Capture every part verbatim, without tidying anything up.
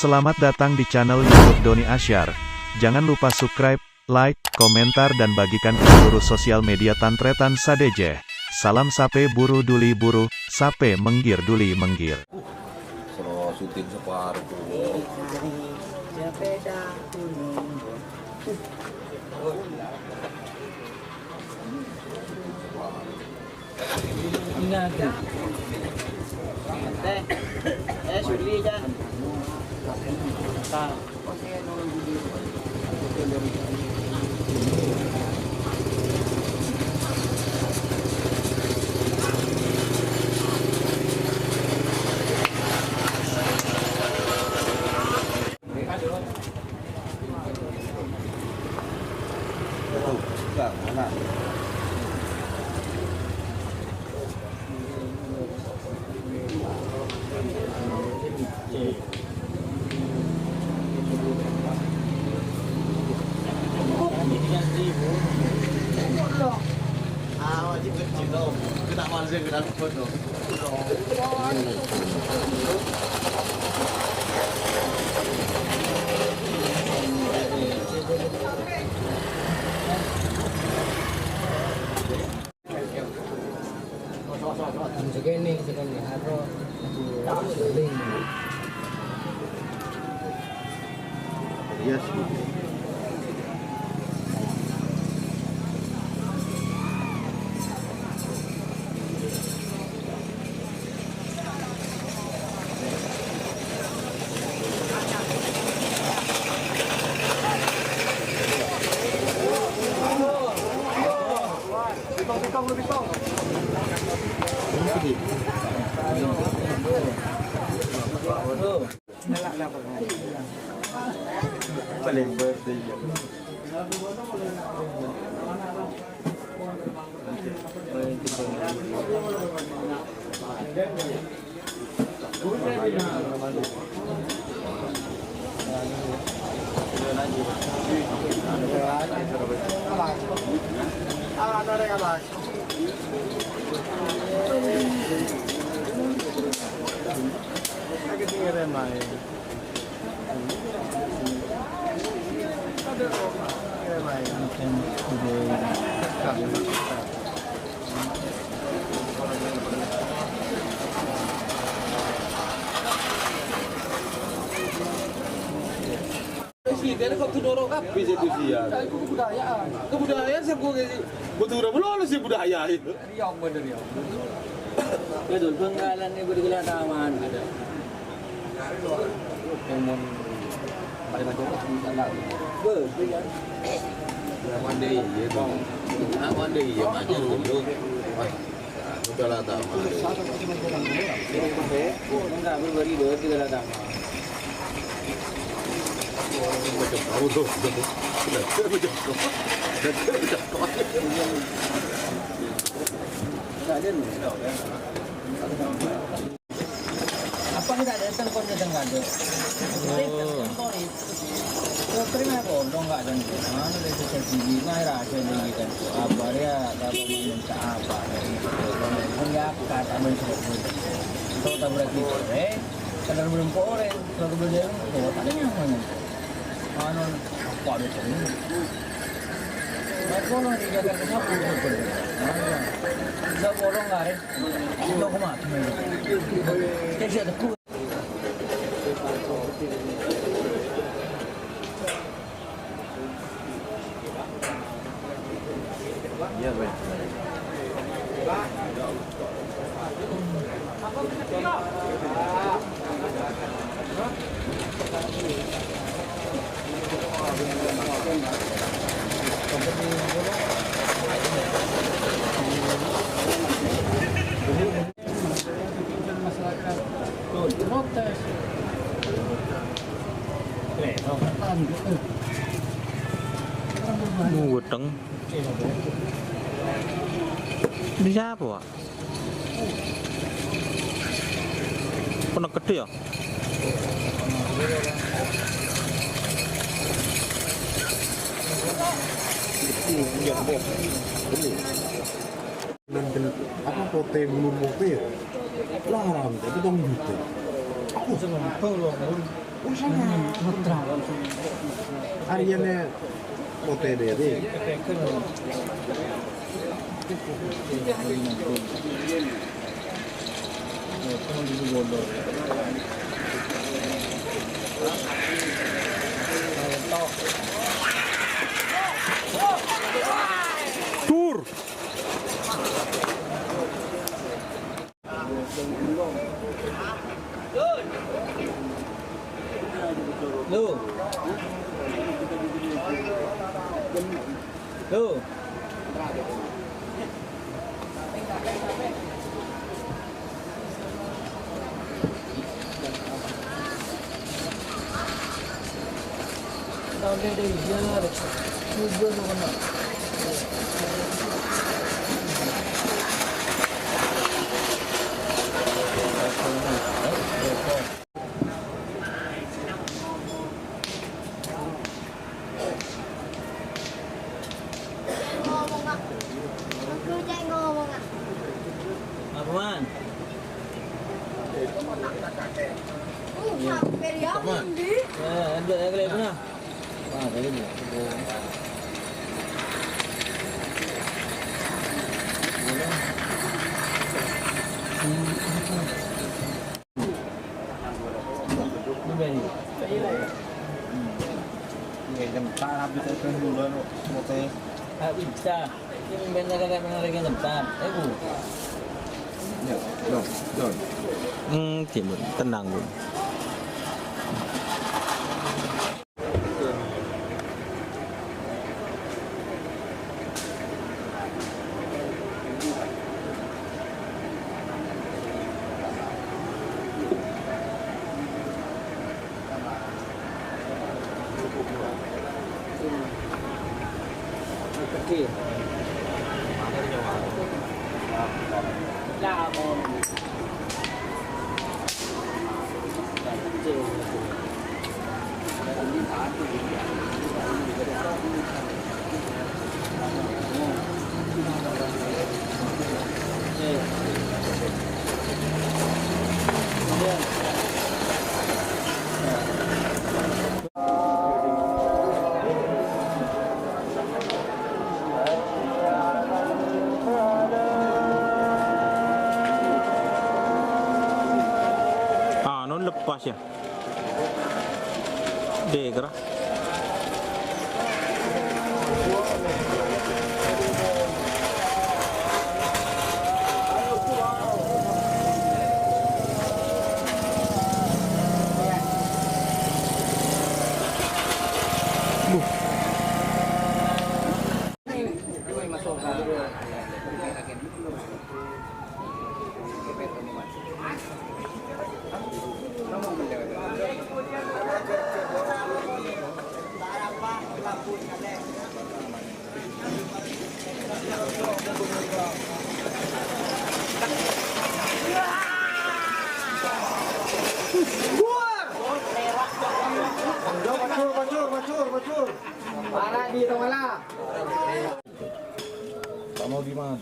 Selamat datang di channel YouTube Doni Asyar. Jangan lupa subscribe, like, komentar, dan bagikan ke seluruh sosial media tan-tarètan sadhâjâ. Salam sapè buru duli buru, sapè mèngghir duli mèngghir. Soro syuting saparo. Teh, eh, Suli, Jan. Sekene, sekene, aro. Iya sih. Sè kèra kodhu noro' kabbhi sè dusiyan. Iku kebudayaan. Kebudayaan sè kodhu, kodhu ora melolo sè budaya itu. Riong bener ya. Ya, Dul, Bangkalan ini bergila taman ada. Yang mon paling macam apa? Be, iya. Ya, mandi iya, Bang. Ah, mandi iya, mandi dulu. Wah, udah lah, taman. Enggak, baru-baru itu, udah lah, taman. Apa kita datang kok datang kado? Terima kodong nggak ada. Mana dari sosial media, nah, rahasia dari kita. Apa dia, apa minta apa? Enggak, kata men. Tahu tak berarti, eh? Kadang belum korek, kalau belum korek, ada nyaman. Anu, apa ada sini? Nggak bolong di Jakarta, siapa yang bolong? Nggak bolong, nggak ada. Nggak kemana? Kayak siapa tuh? Iya, Pak. Mau goteng. Di sapa, Pak? Pernah gede ya? Nandel, apa, pote bulun mope ya? Larang, tapi tong juta. Aku seneng, tolong. Oh, sama. Putra. Ariyana pote dere. Tur. Lo. Lo. Apa, Man? Apa, Man? Ya, lanjut, ya, kali itu, nah. Wah, kali ini. Hmm, tenang, Bun. Anu lepas ya. Dek, ra. Para di tengah. Tano di mana?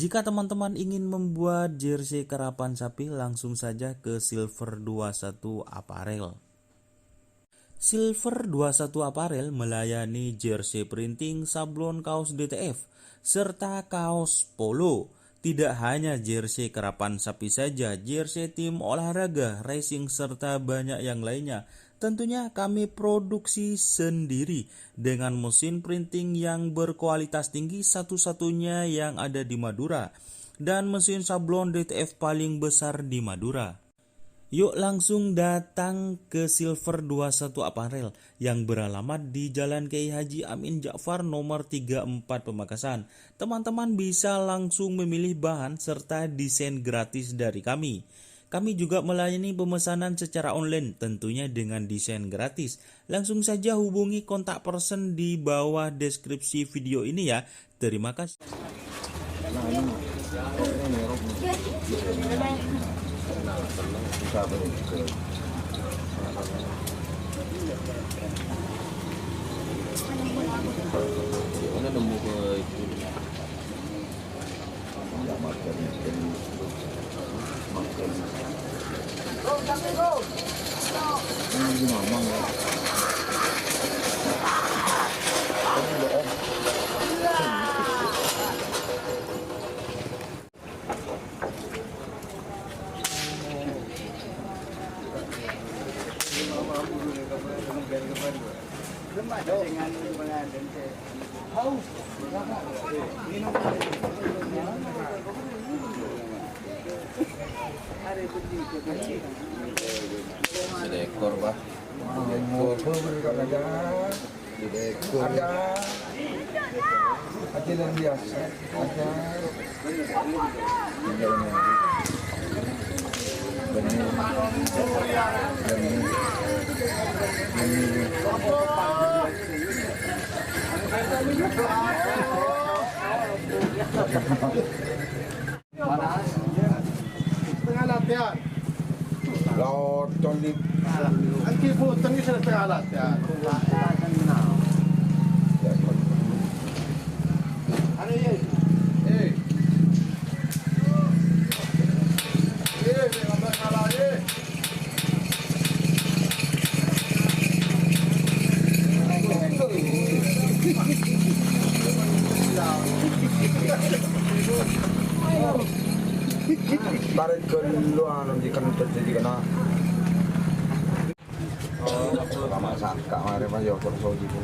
Jika teman-teman ingin membuat jersey karapan sapi, langsung saja ke Silver dua satu Apparel. Silver dua satu Apparel melayani jersey printing, sablon kaos D T F, serta kaos polo. Tidak hanya jersey karapan sapi saja, jersey tim olahraga, racing, serta banyak yang lainnya. Tentunya kami produksi sendiri dengan mesin printing yang berkualitas tinggi, satu-satunya yang ada di Madura, dan mesin sablon D T F paling besar di Madura. Yuk langsung datang ke Silver dua satu Apparel yang beralamat di Jalan Kiai Haji Amin Ja'far nomor tiga empat Pamekasan. Teman-teman bisa langsung memilih bahan serta desain gratis dari kami. Kami juga melayani pemesanan secara online, tentunya dengan desain gratis. Langsung saja hubungi kontak person di bawah deskripsi video ini ya. Terima kasih. Sedekor, Pak. Sedekor. Ada. Ada yang biasa. Ada. Ada yang benih. Benih. Benih. Setengah latihan. Lotol di. Enggi bhunten iki setengah latihan. Anu, ye. Eh. Eh, ini apa salah, ye? Tarik ghâllu anu dikentut jadi kena. Lama sangka mare pas yo kerso gitu.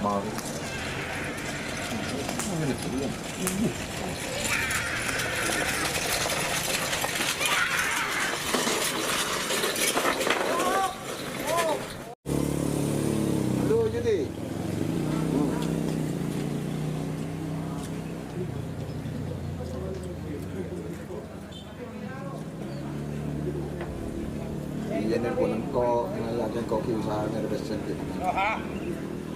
Mari. Halo, Yudi. Iya, nelpon engko', ngajak engko' ki usaha nyari pesen gitu.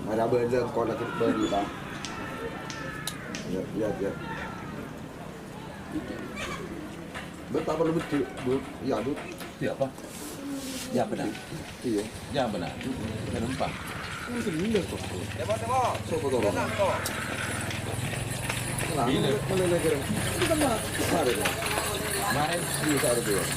Ada bela engko' lagi beli, Bang. Iya, iya, iya. Betul apa lu betul? Bu, iya, Bu. Iya, apa? Ya, benar. Iya. Ya, benar. Kenapa? Ini bener kok. Sopo to, Bang? Nah, ini mana negara? Ini kan mah. Kemarin, Bang. Kemarin. Iya, kemarin, Bang.